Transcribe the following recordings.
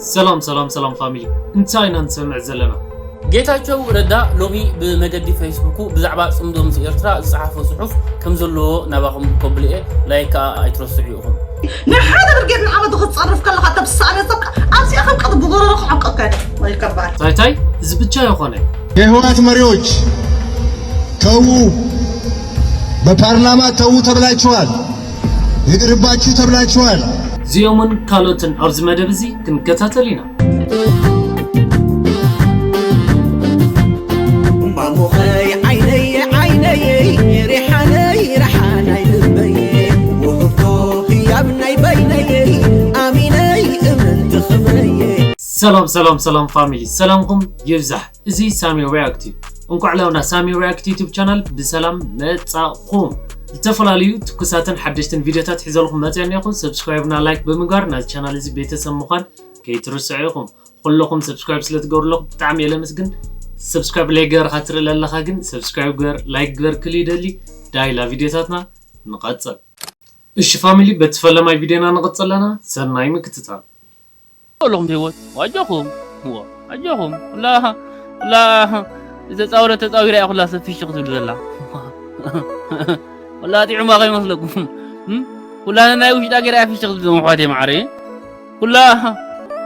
ሰላም ሰላም ሰላም ፋሚሊ፣ እንታይ ኢና ንሰምዕ ዘለና? ጌታቸው ረዳ ሎሚ ብመገዲ ፌስቡኩ ብዛዕባ ጽምዶ ምስ ኤርትራ ዝጸሓፎ ጽሑፍ ከም ዘለዎ ናባኹም ከብልኤ፣ ላይክ ከኣ ኣይትረስዑ ኢኹም። ንሓደ ብርጌድ ንዓመት ክትጸርፍ ከለኻ ተብሳለ ጸብቃ ኣብዚኣ ከም ቀጥ ብጎረሮ ክዓቀካ ወይ ከባድ ታይታይ እዚ ብቻ የኾነ የህወሓት መሪዎች ተዉ፣ በፓርላማ ተዉ ተብላችኋል፣ ይቅርባችሁ ተብላችኋል። እዚኦምን ካልኦትን ኣብዚ መደብ እዚ ክንከታተል ኢና። ማሙኸይ ዓይነይ ዓይነይ ሪሓነይ ርሓናይ ልበይ ውህብቶ ህያብ ናይ በይነይ ኣሚነይ እምንቲ ክብረይ ሰላም ሰላም ሰላም ፋሚሊ፣ ሰላምኩም ይብዛሕ። እዚ ሳሚ ሪያክት እዩ። እንኳዕ ናብ ሳሚ ሪያክት ዩቱብ ቻናል ብሰላም መጻኹም። ዝተፈላለዩ ትኩሳትን ሓደሽትን ቪዲዮታት ሒዘልኩም መፅእ እኒኹ። ሰብስክራይብ እና ላይክ ብምግባር ናዚ ቻናል እዚ ቤተሰብ ምዃን ከይትርስዑ ኢኹም። ኩለኹም ሰብስክራይብ ስለ ትገብሩ ኣለኹም ብጣዕሚ እየ ለመስግን። ሰብስክራይብ ለይገበርካ ትርኢ ለለኻ ግን ሰብስክራይብ ግበር፣ ላይክ ግበር ክል ይደሊ። ዳይላ ቪዲዮታትና ንቐጽል። እሺ ፋሚሊ፣ በቲ ፈለማይ ቪዲዮና ንቐጽል ኣለና። ሰናይ ምክትታል። ኣለኹም ህይወት ኣጆኹም እዎ ኣጆኹም። ኩላ ኩላ ዝተጻወረ ተጻዊራ እያ ኩላ ሰብ ፊሽኽ ትብል ዘላ። ኩላ ጥዑማ ከይመስለኩም። እም? ኩላ ናይ ውሽጣ ገይራ እያ ፊሽኽ ትብል ዘላ ኣሕዋተይ ማዕረ። ኩላ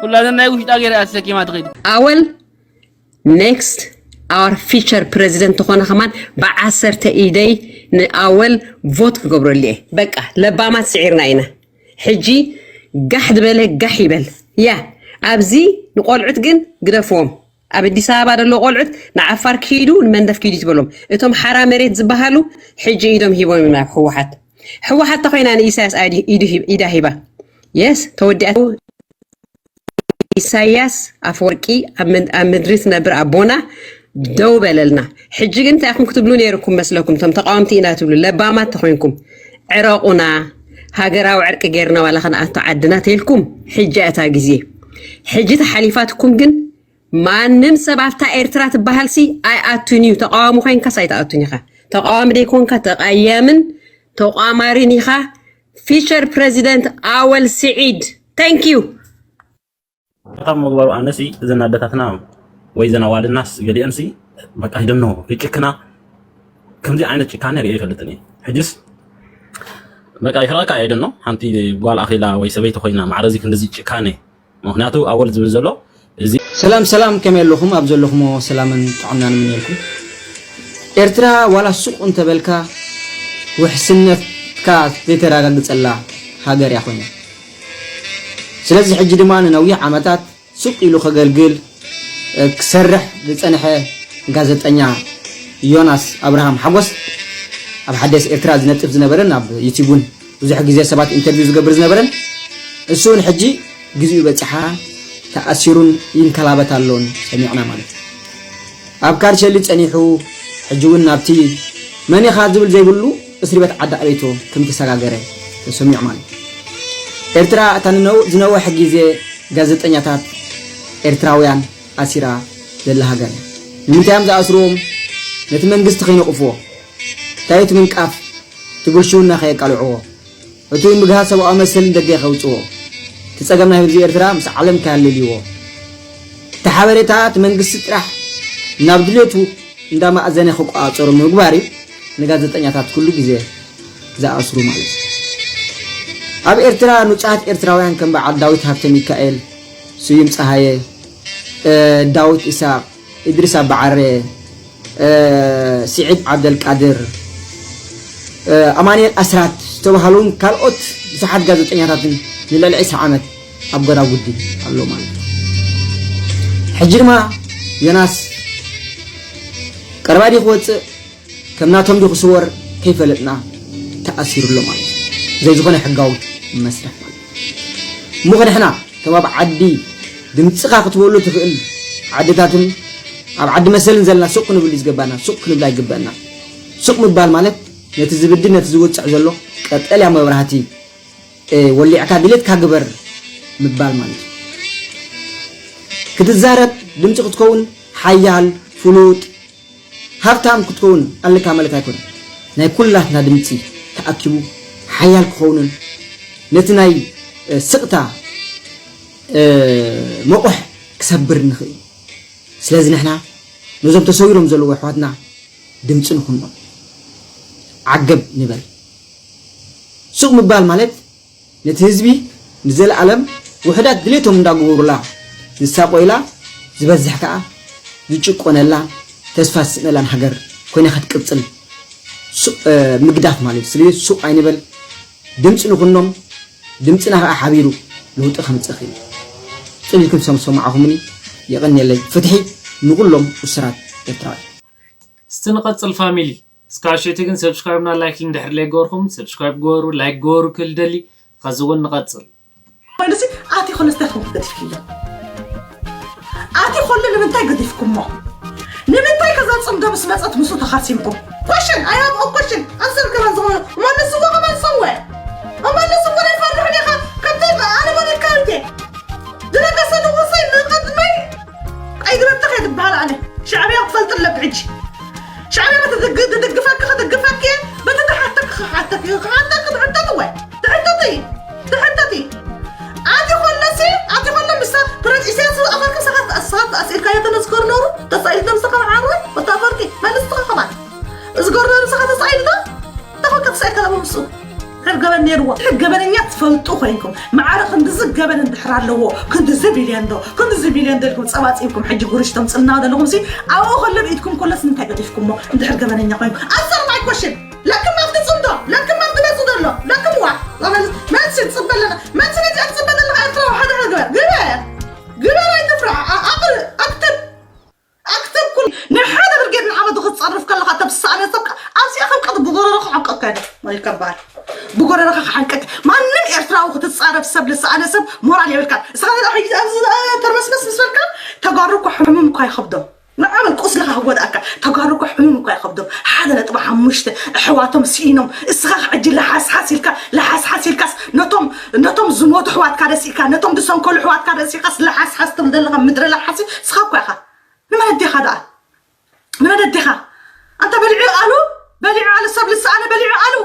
ኩላ ናይ ውሽጣ ገይራ እያ ተሰኪማ ትኸይድ። ኣወል next our future president ተኾነ ከማን ብዓሰርተ ኢደይ ንኣወል ቮት ክገብረሉ እየ። በቃ ለባማት ስዒርና ኢና። ሕጂ ጋሕ ዝበለ ጋሕ ይበል። ያ ኣብዚ ንቆልዑት ግን ግደፍዎም። ኣብ ኣዲስ ኣበባ ዘለዉ ቆልዑት ንዓፋር ክሂዱ ንመንደፍ ክሂዱ ትበሎም። እቶም ሓራ መሬት ዝበሃሉ ሕጂ ኢዶም ሂቦም እዮም ናብ ህወሓት። ህወሓት ተኾይና ንኢሳያስ ኢዳ ሂባ። የስ ተወዲኣ። ኢሳያስ ኣፈወርቂ ኣብ ምድሪ ትነብር ኣቦና ደው በለልና። ሕጂ ግን እንታይ ኢኹም ክትብሉ ነይርኩም መስለኩም? እቶም ተቃወምቲ ኢና ትብሉ ለባማት ተኾይንኩም ዕረቑና፣ ሃገራዊ ዕርቂ ጌርና ዋላ ከነኣቱ ዓድና ተይልኩም። ሕጂ እታ ግዜ ሕጂ ተሓሊፋትኩም ግን ማንም ሰብ ኣብታ ኤርትራ ትበሃልሲ ኣይኣቱን እዩ። ተቃዋሚ ኮይንካስ ኣይትኣቱን ኢኻ። ተቃዋሚ ደይኮንካ ተቃያምን ተቋማሪን ኢኻ። ፊቸር ፕሬዚደንት ኣወል ስዒድ thank you። ካብ ምግባሩ ኣነሲ እዘን ኣደታትና ወይ እዘን ኣዋልድናስ ገሊአንሲ በቃ ሂደኖ ይጭክና። ከምዚ ዓይነት ጭካነ ርእየ ይፈልጥን እየ። ሕጅስ በቃ ይሕረቃ እየ ደኖ ሓንቲ ጓል ኣኺላ ወይ ሰበይቲ ኮይና ማዕረዚ ክንድዚ ጭካነ ምክንያቱ ኣወል ዝብል ዘሎ እዚ ሰላም ሰላም ከመይ ኣለኹም ኣብ ዘለኹሞ ሰላምን ጥዕናን ምንየልኩም። ኤርትራ ዋላ ሱቕ እንተበልካ ውሕስነትካ ዘይተረጋግጸላ ሃገር እያ ኮይና። ስለዚ ሕጂ ድማ ንነዊሕ ዓመታት ሱቕ ኢሉ ከገልግል ክሰርሕ ዝጸንሐ ጋዜጠኛ ዮናስ ኣብርሃም ሓጎስ ኣብ ሓደስ ኤርትራ ዝነጥፍ ዝነበረን ኣብ ዩቲቡን ብዙሕ ግዜ ሰባት ኢንተርቪው ዝገብር ዝነበረን እሱ እውን ሕጂ ግዜኡ በጺሓ ተኣሲሩን ይንከላበት ኣሎን ሰሚዕና ማለት እዩ። ኣብ ካርሸሊ ጸኒሑ ሕጂ እውን ናብቲ መን ኢኻ ዝብል ዘይብሉ እስሪ ቤት ዓዲ ኣበይቶ ከም ተሰጋገረ ተሰሚዑ ማለት እዩ። ኤርትራ እታ ንነው- ዝነውሐ ግዜ ጋዜጠኛታት ኤርትራውያን ኣሲራ ዘላ ሃገር እያ። ንምንታይ እዮም ዝኣስርዎም? ነቲ መንግስቲ ከይነቕፍዎ፣ እንታይ እቲ ምንቃፍ? እቲ ብልሽውና ከየቃልዕዎ፣ እቲ ምግሃስ ሰብኣዊ መሰል ንደገ ከውፅዎ፣ እቲ ፀገም ናይ ህዝቢ ኤርትራ ምስ ዓለም ከያልልይዎ፣ እቲ ሓበሬታ እቲ መንግስቲ ጥራሕ ናብ ድሌቱ እንዳማእዘነ ክቆፃፀሩ ምግባር እዩ ንጋዜጠኛታት ኩሉ ግዜ ዝኣስሩ ማለት እዩ። ኣብ ኤርትራ ንፁሃት ኤርትራውያን ከም በዓል ዳዊት ሃብተ ሚካኤል፣ ስዩም ፀሃየ፣ ዳዊት ኢሳቅ፣ ኢድሪስ ኣባዓረ፣ ስዒድ ዓብደልቃድር፣ ኣማንኤል ኣስራት ዝተባህሉን ካልኦት ብዙሓት ጋዜጠኛታትን ንልዕሊ ዕስራ ዓመት ኣብ ጎዳጉዲ ኣሎ ማለት እዩ። ሕጂ ድማ ዮናስ ቀረባ ድዩ ክወፅእ ከም ናቶም ድዩ ክስወር ከይፈለጥና ተኣሲሩ ኣሎ ማለት እዩ። ዘይዝኾነ ሕጋዊ መስርሕ ማለት እዩ። እሞ ከድሕና ከም ኣብ ዓዲ ድምፅኻ ክትበሉ ትኽእል ዓድታትን ኣብ ዓዲ መሰልን ዘለና ሱቕ ክንብል እዩ ዝገባና። ሱቕ ክንብል ኣይግበአና። ሱቕ ምባል ማለት ነቲ ዝብድል ነቲ ዝውፅዕ ዘሎ ቀጠልያ መብራህቲ ወሊዕካ ድሌትካ ግበር ምባል ማለት እዩ። ክትዛረብ ድምፂ ክትከውን ሓያል ፍሉጥ ሃብታም ክትከውን ኣለካ ማለት ኣይኮነን። ናይ ኩላትና ድምፂ ተኣኪቡ ሓያል ክኸውንን ነቲ ናይ ስቕታ መቑሕ ክሰብር ንኽእል። ስለዚ ንሕና ነዞም ተሰዊሮም ዘለዉ ኣሕዋትና ድምፂ ንኹኖም። ዓገብ ንበል። ሱቕ ምባል ማለት ነቲ ህዝቢ ንዘለኣለም ውሕዳት ድሌቶም እንዳገበሩላ ዝሳቆይላ፣ ዝበዝሕ ከዓ ዝጭቆነላ፣ ተስፋ ዝስእነላን ሃገር ኮይና ክትቅፅል ሱ- እ፣ ምግዳፍ ማለት እዩ። ስለዚ ሱቕ ኣይንበል፣ ድምፂ ንኹኖም። ድምፅና ከዓ ሓቢሩ ለውጢ ከምፅእ ይኽእል። ፅን ኢልኩም ሰም ሰማዕኹምኒ። የቐንየለይ። ፍትሒ ንኹሎም እሱራት ኤርትራውያን። እስቲ ንቐፅል ፋሚሊ። እስካብ ሸቲ ግን ሰብስክራይብ ና ላይክ እንድሕር ለይገበርኩም ሰብስክራይብ ገበሩ፣ ላይክ ገበሩ ክል ደሊ። ከዚ እውን ንቐፅል። ኮይኑሲ ኣቲ ኮለስ እንታይ ከም ገዲፍክዮ ኣቲ ኮሉ ንምንታይ ገዲፍኩሞ? ንምንታይ ከዛ ፅምዶ ምስ መፀት ምስኡ ተኻሲምኩም? ኮሽን ኣይ ሃብ ኮሽን ኣንሰር ከማን ዝኾነ መልስዎ ከማን ሰወ መልስዎ ናይ ፈርሕ ዲኻ ከምቲ ኣነ በለካ እንቴ ዝረገሰ ንጉሰይ ንቐድመይ ኣይግረብተኸ ትበሃል ኣነ ሻዕብያ ክትፈልጥ ኣለብ ሕጂ ሻዕብያ በቲ ትድግ- ትድግፈኪ ክድግፈኪ በቲ ትሓተኪ ክሓተኪ ክሓተኪ ትሕተት ወይ ትሕተት እዩ ትሕተት እዩ ኣቲ ኮለሲ ኣቲ ኮለ ምሳ ፕረዚደንት ኣፈርክ ሰኻት ኣስኻት ኣስኢልካዮ ተነዝከር ኖሩ ተሳኢል ተምሰኻ ዓሮ ወታፈርኪ መልስ ተኸኸማት እዝገር ኖሩ ሰኻ ተሳኢል ዶ ተኸከ ተሳኢል ከለሞ ምስኡ ሕር ገበን ነይርዎ ሕር ገበነኛ ትፈልጡ ኮይንኩም ማዕረ ክንድዚ ገበን እንድሕር ኣለዎ ክንድዚ ቢልዮን ዶ ክንድዚ ቢልዮን ዶ ኢልኩም ፀባፂብኩም ሕጂ ጉርሽ ተምፅልና ዘለኹም ሲ ኣብኡ ከሎ ብኢድኩም ኮለስ እንታይ ገዲፍኩሞ እንድሕር ገበነኛ ኮይንኩም ኣሰር ማይ ኮሽን ለክም ኣብቲ ፅምዶ ለክም ኣብቲ መፁ ዘሎ ለክም ዋ መልሲ ፅበ ኣለና መልሲ ነዚ ኣብ ፅበ ዘለካ ኤርትራ ሓደ ግበር ግበር ግበር ኣይትፍራ ኣቅር ኣክትብ ኣክትብ ኩል ናይ ሓደ ብርጌድ ንዓመቱ ክትፀርፍ ከለካ ተብሳእነ ሰብ ኣብዚኣ ከም ቀጥ ብጎረሮ ክሓንቀካ ይደ ይከባል ብጎረሮካ ክሓንቀክ ማንም ኤርትራዊ ክትፃረፍ ሰብ ልሳእነ ሰብ ሞራል የብልካን እስኻ ኣብዚ ተርመስመስ ምስ በልካ ተጋሩ እኮ ሕሙም እኳ ይኸብዶም ንዓመል ቁስልኻ ክጎድኣካ ተጋሩ እኮ ሕሙም እኳ ይኸብዶም ሓደ ነጥቢ ሓሙሽተ ኣሕዋቶም ስኢኖም እስኻ ሕጂ ለሓስሓስ ኢልካ ለሓስሓስ ኢልካስ ነቶም ነቶም ዝሞቱ ኣሕዋትካ ደሲእካ ነቶም ዝሰንከሉ ኣሕዋትካ ደሲእካስ ለሓስሓስ ትብል ዘለኻ ምድረ ለሓሲ እስኻ እኳ ኢኻ ንመን ኣዴኻ ደኣ ንመን ኣዴኻ ኣንተ በሊዑ ኣሉ በሊዑ ኣሉ ሰብ ልሰኣነ በሊዑ ኣሉ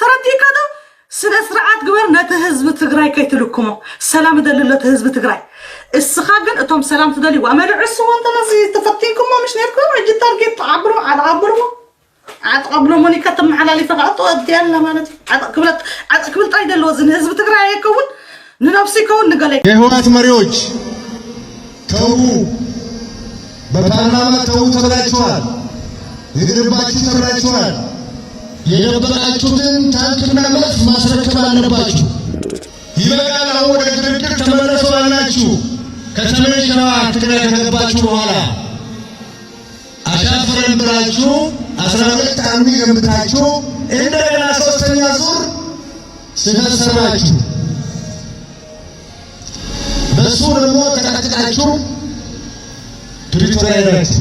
ተረዲእካ ዶ ስነ ስርዓት ግበር ነቲ ህዝቢ ትግራይ ከይትልክሞ ሰላም ይደልሎ እቲ ህዝቢ ትግራይ እስኻ ግን እቶም ሰላም ትደልይዋ መልዕስዎ እንተነዚ ተፈቲንኩሞ ምሽ ነርኩም ሕጂ ታርጌት ተዓብሩ ኣልዓብርዎ ኣጥቐብሎ ሞኒካ ተመሓላሊፈ ከዓ ተወዲያላ ማለት እዩ ዓጠቕ ክብል ጥራይ ደለዎ እዚ ንህዝቢ ትግራይ ኣይከውን ንነብሱ ይከውን ንገለ የህወሓት መሪዎች ተዉ፣ በፓርላማ ተዉ ተብላችኋል፣ ይቅርባችሁ ተብላችኋል። የደበቃችሁትን ታንክና መድፍ ማስረከብ አለባችሁ። ይበቃል፣ አሁን ወደ ድርድር ተመለሱ አልናችሁ። ከሰሜን ሸዋ ትግራይ ከገባችሁ በኋላ አሻፈረን ብላችሁ አስራ ሁለት አርሚ ገንብታችሁ እንደገና ሶስተኛ ዙር ስህተት ሰራችሁ። በሱ ደግሞ ተቀጥቅጣችሁ ፕሪቶሪያ ሄዳችሁ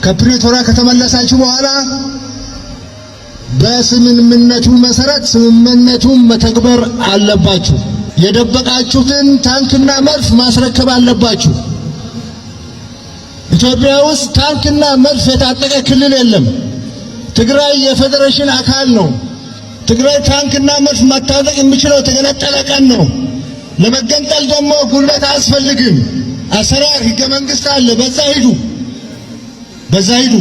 ከፕሪቶሪያ ከተመለሳችሁ በኋላ በስምምነቱ መሰረት ስምምነቱን መተግበር አለባችሁ። የደበቃችሁትን ታንክና መድፍ ማስረከብ አለባችሁ። ኢትዮጵያ ውስጥ ታንክና መድፍ የታጠቀ ክልል የለም። ትግራይ የፌዴሬሽን አካል ነው። ትግራይ ታንክና መድፍ መታጠቅ የሚችለው የተገነጠለ ቀን ነው። ለመገንጠል ደግሞ ጉልበት አያስፈልግም። አሰራር፣ ህገ መንግስት አለ። በዛ ሂዱ፣ በዛ ሂዱ።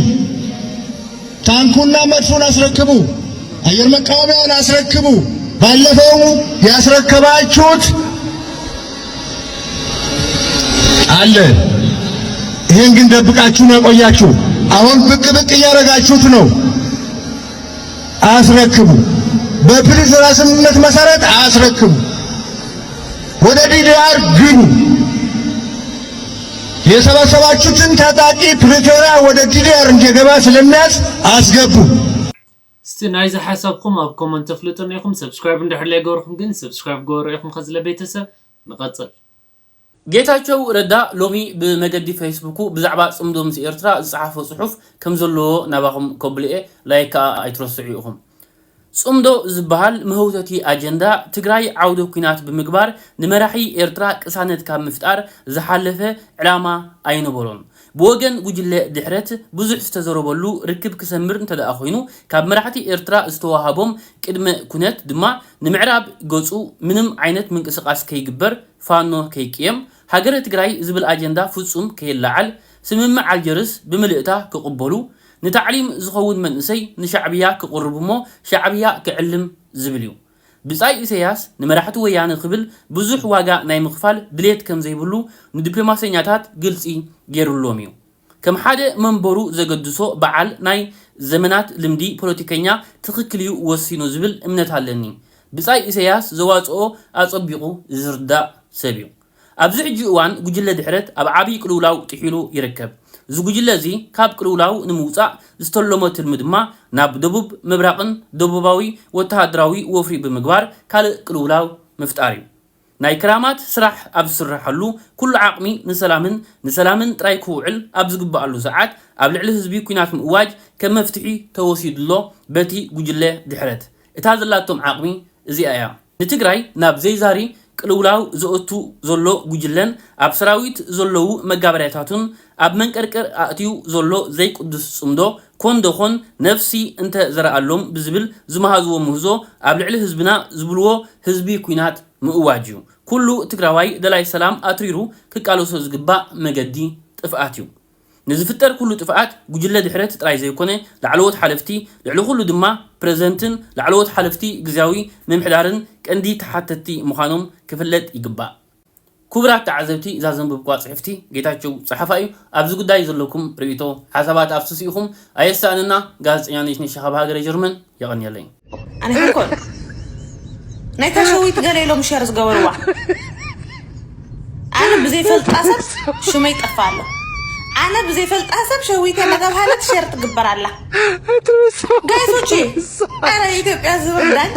ታንኩና መድፉን አስረክቡ። አየር መቃወሚያውን አስረክቡ። ባለፈው ያስረከባችሁት አለ። ይሄን ግን ደብቃችሁ ነው የቆያችሁ። አሁን ብቅ ብቅ እያደረጋችሁት ነው። አስረክቡ። በፕሪቶሪያ ስምምነት መሰረት አስረክቡ። ወደ ዲዲአር ግቡ። የሰበሰባችሁትን ታጣቂ ፕሪቶሪያ ወደ ዲዲአር እንዲገባ ስለሚያዝ አስገቡ። እስቲ ናይዚ ሓሳብኩም ኣብ ኮመንት ተፍልጡና ኢኹም። ሰብስክራይብ እንድሕር ለይገበርኩም ግን ሰብስክራይብ ገበሩ ኢኹም። ከዚ ለቤተሰብ ንቐጽል። ጌታቸው ረዳ ሎሚ ብመገዲ ፌስቡኩ ብዛዕባ ጽምዶ ምስ ኤርትራ ዝጸሓፎ ጽሑፍ ከም ዘለዎ ናባኹም ከብልኤ ላይክ ከኣ ኣይትረስዑ ኢኹም። ጽምዶ ዝበሃል መህውተቲ ኣጀንዳ ትግራይ ዓውደ ኲናት ብምግባር ንመራሒ ኤርትራ ቅሳነት ካብ ምፍጣር ዝሓለፈ ዕላማ ኣይነበሮን። ብወገን ጉጅለ ድሕረት ብዙሕ ዝተዘረበሉ ርክብ ክሰምር እንተደኣ ኮይኑ፣ ካብ መራሕቲ ኤርትራ ዝተዋሃቦም ቅድመ ኩነት ድማ ንምዕራብ ገጹ ምንም ዓይነት ምንቅስቓስ ከይግበር፣ ፋኖ ከይቅየም፣ ሃገረ ትግራይ ዝብል ኣጀንዳ ፍጹም ከየለዓል፣ ስምምዕ ኣልጀርስ ብምልእታ ክቕበሉ፣ ንታዕሊም ዝኸውን መንእሰይ ንሻዕብያ ክቕርብ እሞ ሻዕብያ ክዕልም ዝብል እዩ። ብጻይ ኢሰያስ ንመራሕቲ ወያነ ክብል ብዙሕ ዋጋ ናይ ምኽፋል ድሌት ከም ዘይብሉ ንዲፕሎማሰኛታት ግልጺ ገይሩሎም እዩ። ከም ሓደ መንበሩ ዘገድሶ በዓል ናይ ዘመናት ልምዲ ፖለቲከኛ ትኽክል እዩ ወሲኑ ዝብል እምነት ኣለኒ። ብጻይ ኢሰያስ ዘዋጽኦ ኣጸቢቑ ዝርዳእ ሰብ እዩ። ኣብዚ ሕጂ እዋን ጉጅለ ድሕረት ኣብ ዓብዪ ቅልውላው ጥሒሉ ይርከብ። እዚ ጉጅለ እዚ ካብ ቅልውላው ንምውጻእ ዝተለሞ ትልሚ ድማ ናብ ደቡብ ምብራቕን ደቡባዊ ወተሃደራዊ ወፍሪ ብምግባር ካልእ ቅልውላው ምፍጣር እዩ። ናይ ክራማት ስራሕ ኣብ ዝስረሐሉ ኩሉ ዓቕሚ ንሰላምን ንሰላምን ጥራይ ክውዕል ኣብ ዝግበኣሉ ሰዓት ኣብ ልዕሊ ህዝቢ ኲናት ምእዋጅ ከም መፍትሒ ተወሲዱሎ በቲ ጉጅለ ድሕረት። እታ ዘላቶም ዓቕሚ እዚኣ እያ። ንትግራይ ናብ ዘይዛሪ ቅልውላው ዘእቱ ዘሎ ጉጅለን ኣብ ሰራዊት ዘለዉ መጋበርያታቱን ኣብ መንቀርቀር ኣእትዩ ዘሎ ዘይቅዱስ ጽምዶ ኮን ደኾን ነፍሲ እንተ ዘረኣሎም ብዝብል ዝመሃዝዎ ምህዞ ኣብ ልዕሊ ህዝብና ዝብልዎ ህዝቢ ኲናት ምእዋጅ እዩ። ኩሉ ትግራዋይ ደላይ ሰላም ኣትሪሩ ክቃለሶ ዝግባእ መገዲ ጥፍኣት እዩ። ንዝፍጠር ኩሉ ጥፍኣት ጉጅለ ድሕረት ጥራይ ዘይኮነ ላዕለዎት ሓለፍቲ ልዕሊ ኩሉ ድማ ፕረዚደንትን ላዕለዎት ሓለፍቲ ግዝያዊ ምምሕዳርን ቀንዲ ተሓተትቲ ምዃኖም ክፍለጥ ይግባእ። ክቡራት ተዓዘብቲ እዛ ዘንብብኳ ጽሕፍቲ ጌታቸው ጸሓፋ እዩ። ኣብዚ ጉዳይ ዘለኩም ርእይቶ ሓሳባት ኣፍስሱ ኢኹም ኣየሳእንና። ጋዜጠኛ ነሽነሽ ካብ ሃገረ ጀርመን የቐንየለይ። ኣነ ሕኮን ናይ ተሸዊት ገለ ኢሎም ሸር ዝገበርዋ ኣነ ብዘይፈልጣ ሰብ ሽመይ ጠፋ ኣሎ። ኣነ ብዘይፈልጣ ሰብ ሸዊት እናተባሃለት ሸር ትግበር ኣላ። ጋይሶቼ ኣረ ኢትዮጵያ ዝወርዳል።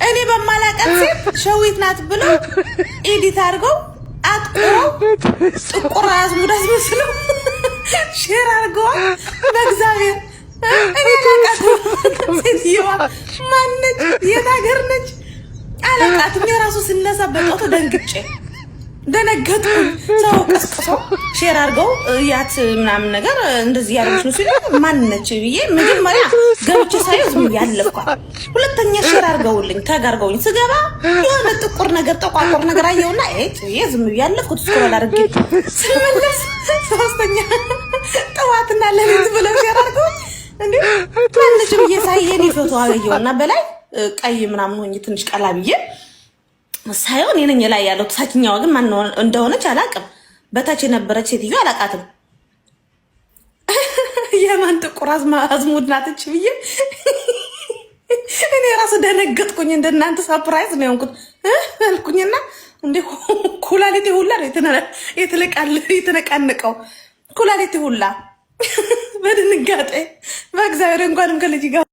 እኔ በማላቀት ሴት ሸዊት ናት ብለው ኤዲት አድርገው አጥቁረው ጥቁር አዝሙድ አስመስለው ሼር አድርገዋል። በእግዚአብሔር እኔ አላውቃትም። ሴትየዋ ማነች? የት ሀገር ነች? አላውቃትም። እኔ ራሱ ስነሳ በጠዋቱ ደንግጬ ደነገጥኩኝ። ሰው ቀስቅሰው ሼር አድርገው እያት ምናምን ነገር እንደዚህ ያደረጉች ነው ሲሉ ማነች ብዬ መጀመሪያ ገብቼ ሳየው ዝም ብዬ አለፍኳት። ሁለተኛ ሼር አድርገውልኝ ታግ አድርገውኝ ስገባ የሆነ ጥቁር ነገር ጠቋቁር ነገር አየውና ኤጭ ብዬ ዝም ብዬ አለፍኩት። ስክሮል አድርጌ ስመለስ ሶስተኛ ጠዋትና ሌሊት ብለው ሼር አድርገውኝ እንዴ ማነች ብዬ ሳይ የኔ ፎቶ አገኘውና በላይ ቀይ ምናምን ሆኜ ትንሽ ቀላ ብዬ ሳየው እኔ ነኝ ላይ ያለው። ታችኛዋ ግን ማን እንደሆነች አላውቅም። በታች የነበረች ሴትዮ አላውቃትም። የማን ጥቁር አዝማ አዝሙድ ናት እች ብዬ እኔ ራሱ ደነገጥኩኝ። እንደናንተ ሳፕራይዝ ነው የሆንኩት አልኩኝና እንደ ኩላሊቴ ሁላ ነው የተነቃነቀው። ኩላሊቴ ሁላ በድንጋጤ በእግዚአብሔር እንኳንም ከልጅ ጋር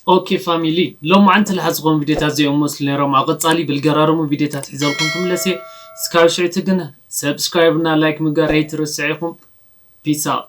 ኦኬ ፋሚሊ፣ ሎማዓንቲ ዝሓዝኹም ቪድዮታት እዚኦም መስሉ ነይሮም። ኣብ ቀጻሊ ብልገራረሙ ቪድዮታት ሒዘልኩም ክምለስ እየ። እስካብ ሽዕቲ ግን ሰብስክራይብ እና ላይክ ምግባር ኣይትረስዑ ኢኹም። ፒስ ኣውት።